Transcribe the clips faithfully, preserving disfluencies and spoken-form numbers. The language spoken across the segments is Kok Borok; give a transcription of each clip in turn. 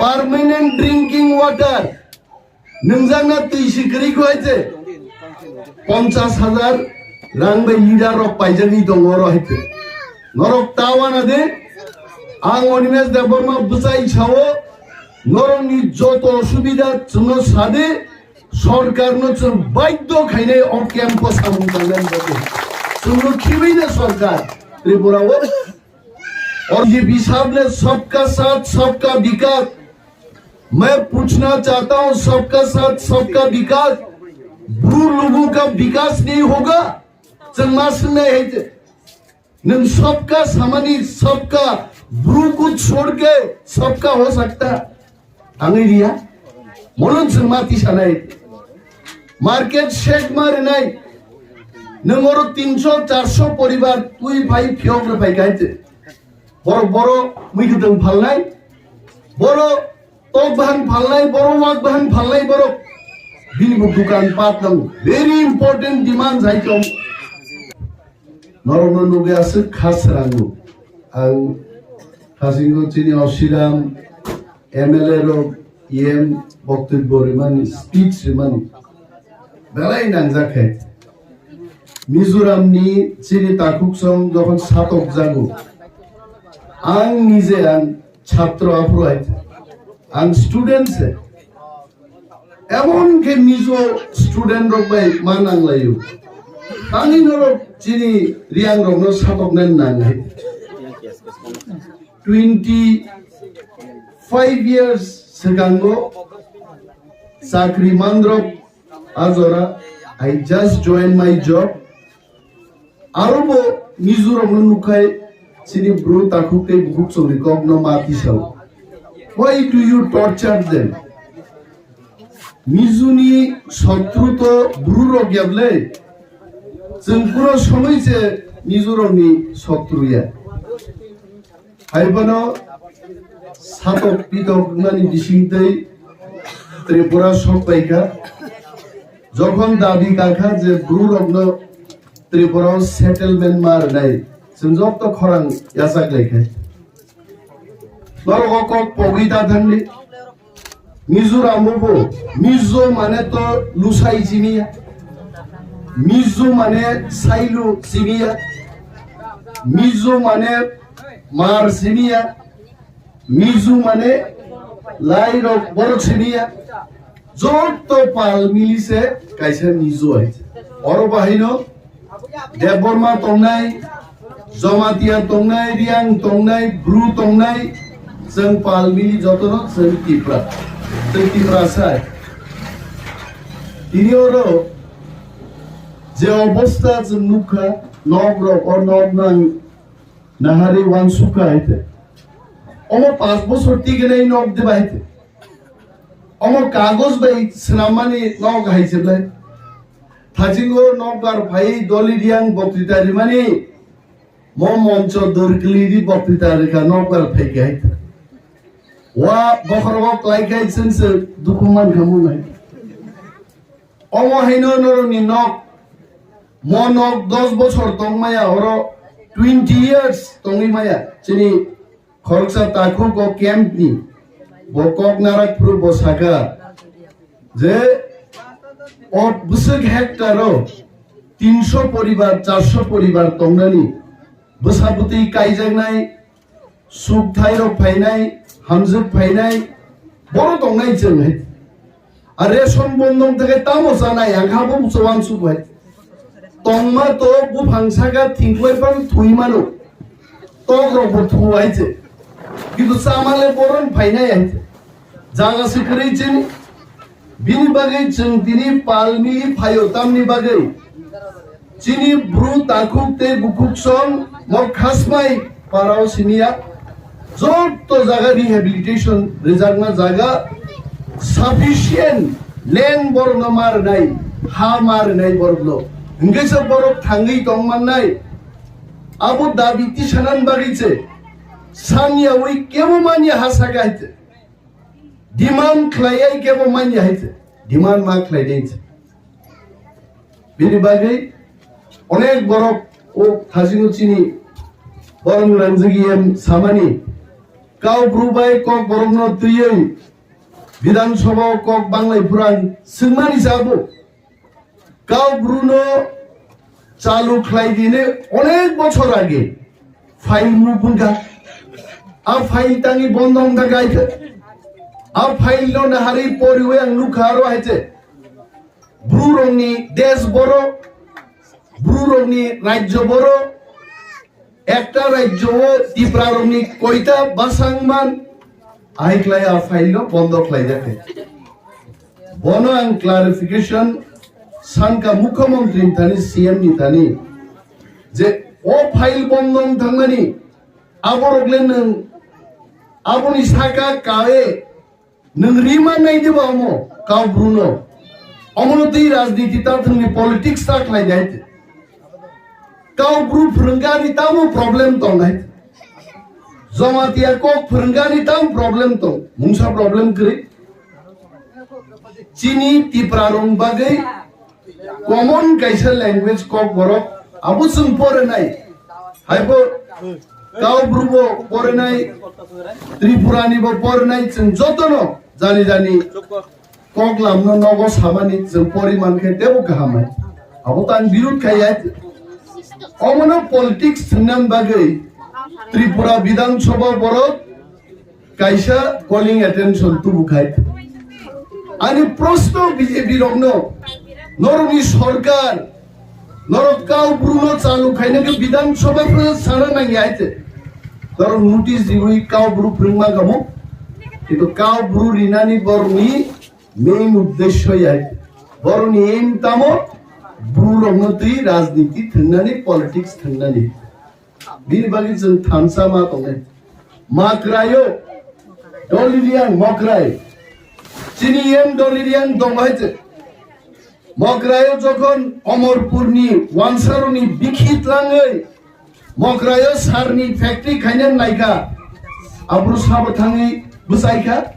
Permanent drinking water. Nungjakna twi si kwrwi kho hai se. Ponchas hajar rang bai leader rok paijagwi tongo oro hai se. Norok ta wana de. Ang Animesh Debbarma bwchai sao. Norokni joto osubida chwngno sade. Sorkarno chwng baidhyo khainai o camp-o samung tangnani bagwi. Chwngno khibaino sorkar Tripura-o. और ये हिसाब ने सबका साथ सबका विकास, मैं पूछना चाहता हूं, सबका साथ सबका विकास, ब्रू लोगों का विकास नहीं होगा? Chwng ma swngnai hai se. Nwng सबका samani सबका, ब्रू को छोड़ के सबका हो सकता? Tangwi riya. Mono chwng ma tisanai. Market shake ma rinai. Nwng oro tinsho, charsho poribar twi phai phiyok rw phai kha hai se. Borok boro mui kwthwng phalnai. Boro tok bahang phalnai, boro wak bahang phalnai borok. Bini bo dukan pat nango. Very important demand hai tong. Norokno nugwi aswk kha srango. Ang hasingo chini Osiram M L A rok E M boktobbo rimani, speech rimani belai nangjak khe. Mizoramni chini takhuksong jokhon satokjago, ang nije ang chhatro aphuru hai, ang student se. Emon khe Mizo student rok bai ma nanglaio. Tangwi norok chini Reang rokno satoknani nang hai. Twenty five years swkango chakri manrok ajora, I just join my job. Aro bo Mizoramno nukhai chini bru takhuk tei bukhuk chongni kokno ma tisao. Why do you torture them? Mizuni sotru to bru rok yablai. Chwng kuro somoi se Mizorokni sotru ya. Haiphano satok pitok wngnani bisingtwi Tripura sok paikha. Jokhon dabi kakha je bru rokno Tripura o settlement ma rwnai, chwng joto khorang yachak laikha. Norok o kok pogwi ta thangdi. Mizoram o bo Mizo mane to lusai siniya. Mizo mane sailu siniya. Mizo mane mar siniya. Mizo mane lai rok borok siniya. Joto pal mili se kaisa Mizo hai. Oro bahaino Debbarma tongnai, Jamatia tongnai, Reang tongnai, Bru tongnai, chwng pal mili jotono chwng Tipra. Chwng Tiprasa. Tini oro je obostha chwng nukha, nok rok o nok nang nahari wansukha hai te. Omo panch bosor tigenai nok de bai te. Omo kagoj bai swnammani nok hai se ble. Thajingo nokbar phai doli Reang boktwita rimani, mo moncho dor kwlwi ri boktwita rikha nokbar phai khe hai. Wa bokhorogo klai khai chwng se dukhu man kha mung hai. Omo haino norokni nok, mo nok dos bochor tong maya, oro twenty years tongwi maya. Chini khoroksa takhuk o camp ni, bo kok narak phuru bo saka je o bwswk hectare o tinsho poribar, charsho poribar tongnani, bwsa bwtwi kaijaknai, sukthai rok phainai, hamjwk phainai, boro tongnai chwng hai. A ration bondong theke tamo chanai, ang kha bo muchung wansuk bai. Tongma to buphang saka thingkwai phang thwi mano. Tok rok bo thu hai se. Kintu chamale boron phainai hai se. Jaga se kwrwi chini. Bini bagwi chwng tini pal mili phaio tamni bagwi. Chini bru takhuk tei bukhuk song mo khasmai parao siniya. Joto jaga rehabilitation rijakna jaga sufficient land borokno ma rwnai, ha ma rwnai borokno. Hwnkhe se borok thangwi tong mannai. Abo dabi tisanani bagwi se saniyawi kebo manya ha saka hai se. Demand khlaiya kebo manya hai se. Demand ma khlainai se. Bini bagwi onek borok o thajino chini borok nangjagwi em samani Kau bru bai kok borok no twiwi Bidhan Sabha o kok banglai phuru ang swngmani sabo. Kau bru no chalu khlai dini onek bochor age file mung pungkha. A file tangi bondo wngkha kaisa. A file no nahari poriwi ang nukha aro hai se. Bru rokni desh boro, bru rokni rajyo boro, ekta rajyo o Tipra rokni koita bwsang man, ahai khlai a file no bondo khlai jakha. Bono ang clarification sankha Mukhyamantri ni thani, C M ni thani, je o file bondo wng thangmani, aborok le nwng aboni saka kae nwng rima nai diba omo kau bru no? Omo no twi rajniti ta thwngni politics ta khlai nai. Kau bru phwrwngani tamo problem tong nai? Jamatia kok phwrwngani tam problem tong? Mungsa problem kwrwi. Chini Tipra rong bagwi common kaisa language kok borok abo chwng porinai. Haibo kau bru bo porinai, Tripura ni bo porinai, chwng jotono jani jani kok lamno nogo samani chwng poriman khe tebo kaham hai. Abo tang birud khai ya. Omono politics thwngna bagwi Tripura Bidhan Sabha borok kaisa calling attention tubu khai. Ani proshno B J P rokno, norokni sorkar, norok kau bru no chalu khaina khe Bidhan Sabha phano sana nang ya hai te. Norok notice riwi kau bru phwrwngma kamo. Kintu kau bru rinani borokni main uddesho ya hai te. Borokni aim tamo bru rokno twi rajniti thwngnani, politics thwngnani. Bini bagwi chwng thansa ma tongnai. Makraio, Doliriang Mokrai. Chini M Doliriang dong hai chwng. Mokraio jokhon Omorpurni wansaroni bikhi tlangwi Mokraio sarni factory khaina naikha. Abro sabo thangwi bwsaikha.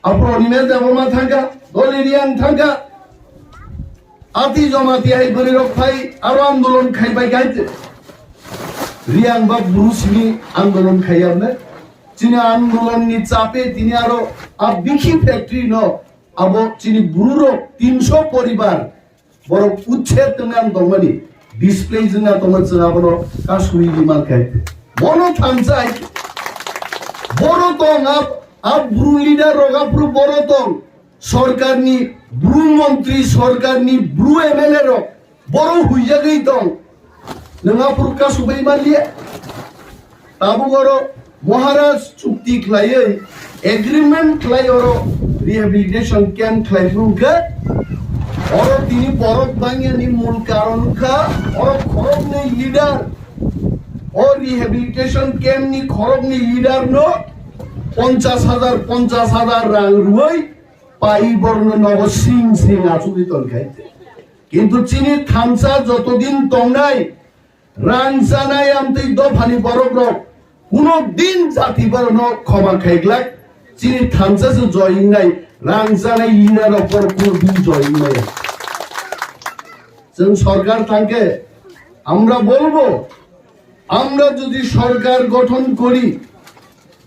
Abro Animesh Debbarma thangkha. Doliriang thangkha. Ati jomati hai bwrwi rok phai aro andolon khai bai khai te. Riang ba bru simi andolon khai amne. Chini andolon ni chape tini aro a bikhi factory no abo chini bru rok tinsho poribar borok uchhed tongna tongmani, display jwngna tongma chwng abono kasui di man khai. Bono thansa hai boro tong a, a bru leader rok a bru boro tong. Sorkarni bru montri, sorkarni bru M L A rok boro huijagwi tong. Nwng aphuru kasubui manliya. Tabuk oro Maharaj chukti khlaiwi agreement khlai oro rehabilitation camp khlai phuru khe oro tini borok bangyani mul karon wngkha oro khoroknwi leader. O rehabilitation camp ni khoroknwi leader no ponchas hajar, ponchas hajar rang rwui pai borno nogo sing sing achugwi tongkha. Kintu chini thansa jotodin tongnai rang chanai amtwi dophani borok rok kuno din jati borokno khoma khaiglak chini thansa se joy wngnai rang chanai leader rok borok kuno din joy wngnai. Chwng sorkar thangkhe amra bolbo Amra jodi sorkar gothon kori,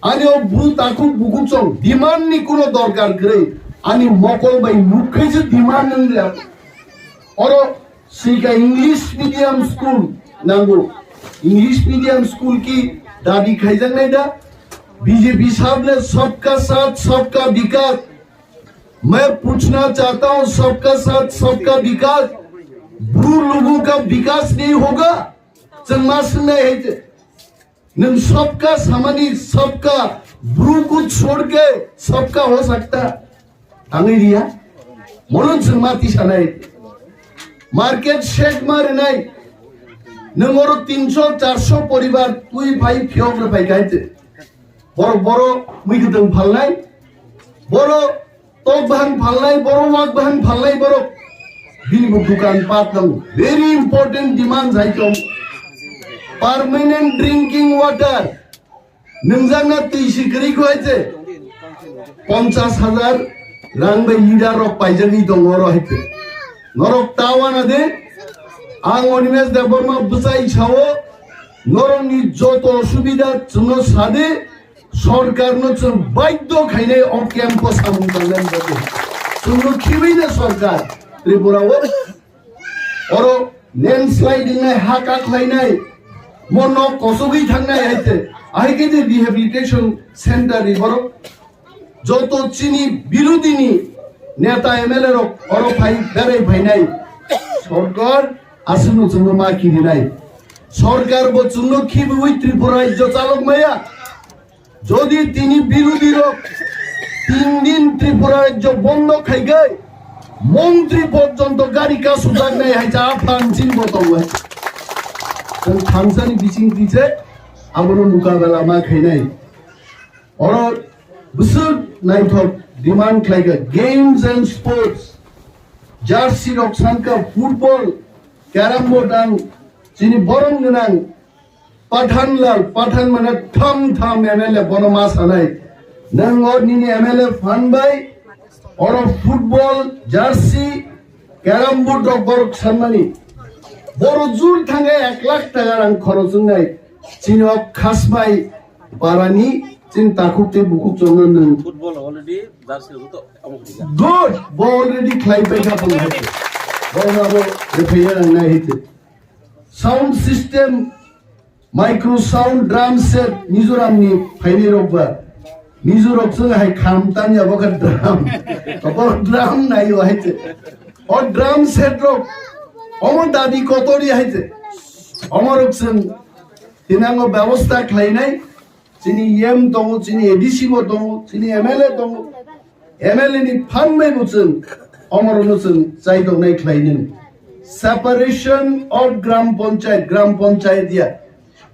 ani o bru takhuk bukuchong demand ni kuno dorkar kwrwi, ani mokol bai nukhaise demand wngya. Oro sika English medium school nango. English medium school ki dabi khaijaknai da? B J P sahab ne sabka saath sabka vikas. Main puchna chahta hoon, sabka saath sabka vikas, bru logon ka vikas nahi hoga? Chwng ma swngnai hai te. Nwng sabka samani sabka, bru ko chhod ke sabka ho sakta. Tangwi riya. Mono chwng ma tisanai. Market shed ma rinai. Nwng oro tinsho, charsho poribar twi phai phiyok rw phai khai te. Borok boro mui kwtwng phalnai. Boro tok bahan phalnai, boro wak bahan phalnai borok. Bini bo dukan pat nango. Very important demand hai tong. Permanent drinking water. Nwngjak na twi si kwrwi kho hai se. Ponchas hajar rang bai leader rok paijagwi tongo oro hai se. Norok ta wana de. Ang Animesh Debbarma bwchai sao. Norokni joto subida chwngno sade. Sorkarno chwng baidhyo khainai o camp-o samung tangnani bagwi. Chwngno khibaino sorkar Tripura-o. Oro landslide wngnai, ha kaklainai, mo nok kosogwi thangnai hai se. Ahai khe je rehabilitation center ni borok joto chini birodini neta M L A rok oro phai berai phainai. Sorkar aswkno chwngno ma kirinai. Sorkar bo chwngno khibiwi Tripura rajyo chalok maya. Jodi tini birodhi rok tin din Tripura rajyo bondo khai gai, montri porjonto gari kasujak nai hai cha aphan chin bo tongo hai. Tang thangsani bising tise abono mukabela ma khainai. Oro bwswk naithok demand khlai kha games and sports, jersey rok sankha football, carrom board ang chini borom gwnang Pathanlal, Pathan mane tham tham M L A bono ma sanai. Nang o nini M L A phan bai oro football, jersey, carrom board rok borok sanmani. Boro jur thangwi ek lakh taka rang khorok wngnai. Chini o khasmai parani chini takhuk tei bukhuk chongo nwng. Football already jersey rok to amo khuliya. Good, bo already khlai pai kha bung hai. Bo na bo rephaiya nang nai hite. Sound system, micro sound, drum set, Mizoram ni phaini rok ba. Mizo rok chwng hai kham tanya bo kha drum. Bo drum nai o hai te. O drum set rok. Omo dabi kotori hai te. Omo rok chwng tinango bebosta khlainai. Chini E M tongo, chini A D C bo tongo, chini M L A tongo. M L A ni phan bai bo chwng omorono chwng chai tongnai khlai nini. Separation of Gram Panchayat, Gram Panchayat ya.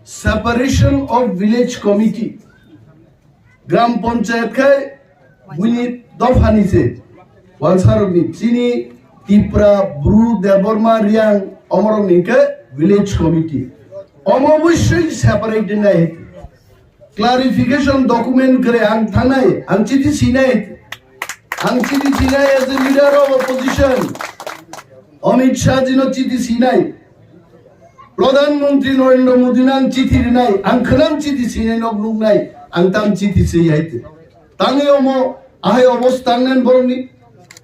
Separation of Village Committee. Gram Panchayat khai buini dophani se. Wansarokni chini Tipra, Bru, Debbarma, Riang omorokni khe Village Committee. Omo obviously separate nai. Clarification document kwrwi ang thangnai, ang chiti sinai, ang chiti sinai as a leader of opposition, Amit Shah jino chiti sinai, Pradhan Mantri Narendra Modi no ang chiti rinai, ang khwnam chiti sinai nok nuknai, ang tam chiti siyai te. Tangwi omo ahai obos tangnan borokni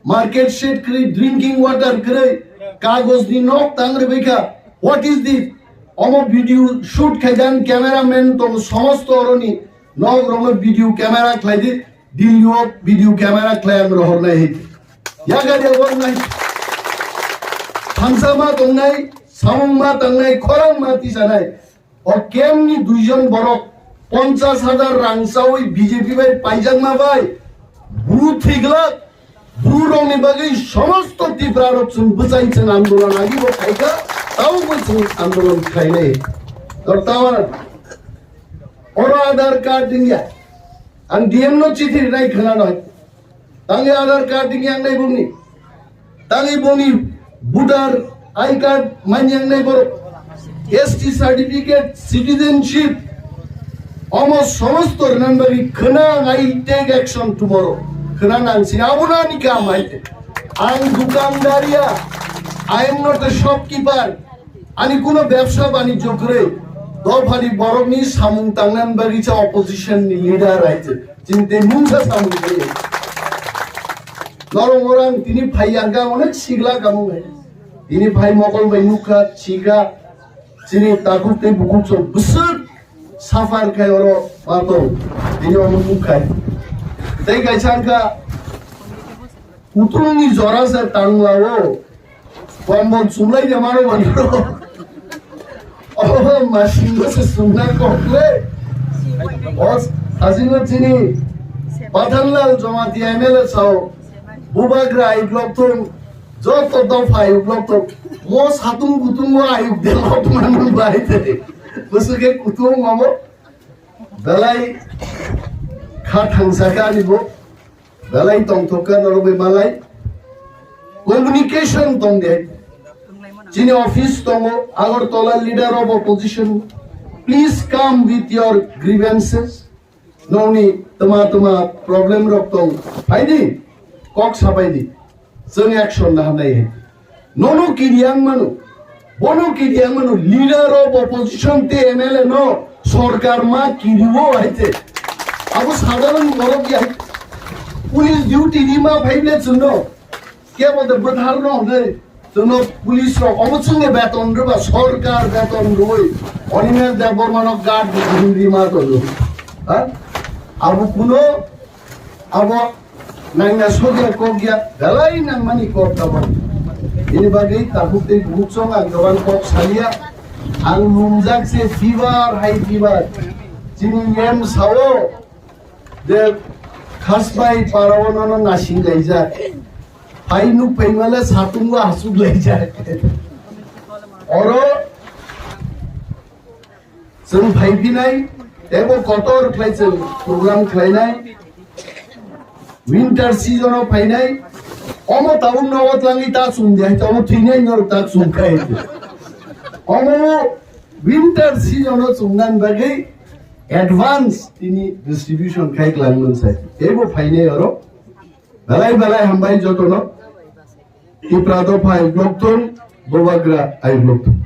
market shed kwrwi, drinking water kwrwi, kagojni nok tang rwbaikha. What is this? Omo video shoot khaidan cameraman to somosto oroni nok rokno video camera khlaidi, Delhi o video camera khlai ang rohornai hai. Yagari bornai. Thansa ma tongnai, samung ma tangnai, khorang ma tisanai. O camp ni duijon borok ponchas hajar rang chawi B J P bai paijakma bai bru thiglak, bru rokni bagwi somosto Tipra rok chwng bwchai chwng andolon agi bo khaikha, tabo bo chwng andolon khainai. Tor tawar oro Aadhaar card dingya, ang D M no chithi rinai khwnanai. Tangwi Aadhaar card dingya ang nai bongni. Tangwi boni voter I card manyang nai borok, S T certificate, citizenship, omo somosto rwnan bagwi khwnang, I take action tomorrow. Khwnang ang sini abono ani kam hai. Ang dukandariya, I am not a shopkeeper. Ani kuno bebsa banijyo kwrwi, dophani borokni samung tangnan bagwi cha opposition ni leader hai. Chini tei mungsa samung tei. Norok orang tini phai yang ka onek sigla kamu hai. Tini phai mokol bai nukha, chika, chini takhuk tei bukhuk chwng bwswk suffer khai oro patong. Tini omo nuk khai. Tei kaisa wngkha, kutung ni jora se tangla o. Kombol chumlai de mano mano. Oh, masing se sumna kokle. Os, asino chini. Pathanlal Jamatia M L A sao. Bubagra ayuk lok tung. Joto dopha ayuk lok tung. Mo satung kutung mo ayuk de lok manu bai de. Busuke kutung mamo. Belai kha thangsa ka ani bo. Belai tongthok ka norok bai malai. Communication tong de. Chini office tongo, Agartala leader of opposition. Please come with your grievances. Nongni tama tama problem rok tong. Phaidi, kok sapaidi. Chwng action na hanai hai. Nono kiriang mano. Bono kiriang mano. Leader of opposition te M L A no sorkar ma kiriwo hai te. Abo sadharon borok ya. Police duty rima phaible chwngno. Kebo de bwtharno hwnwi chwngno police rok obo chwngni beton rwba, sorkar beton rwwi Animesh Debbarmano guard rima tongo. Ha? Abo kuno abo naina sokya kokya belai nangmani kok abo. Ini bagwi takhuk tei bukhuk chwng ang kwbang kok saliya. Ang lumjak se fever, high fever. Chini M S O je Khasbai parao nono nasing laijak. Hai nuk phaimale satungo asuk laijak. Oro chwng phaiphinai, tebo kotor khlai chwng program khlainai. Winter season o phainai, omo tabuk nogo twlangwi ta chwng di, hai omo thwinai norok ta chwng khai. Omo winter season o chwngna bagwi advance tini distribution khai klang mwnsa. Tebo phainai oro. Belai belai hambai jotono. Tipra dopha I block thung, Bubagra I block thung.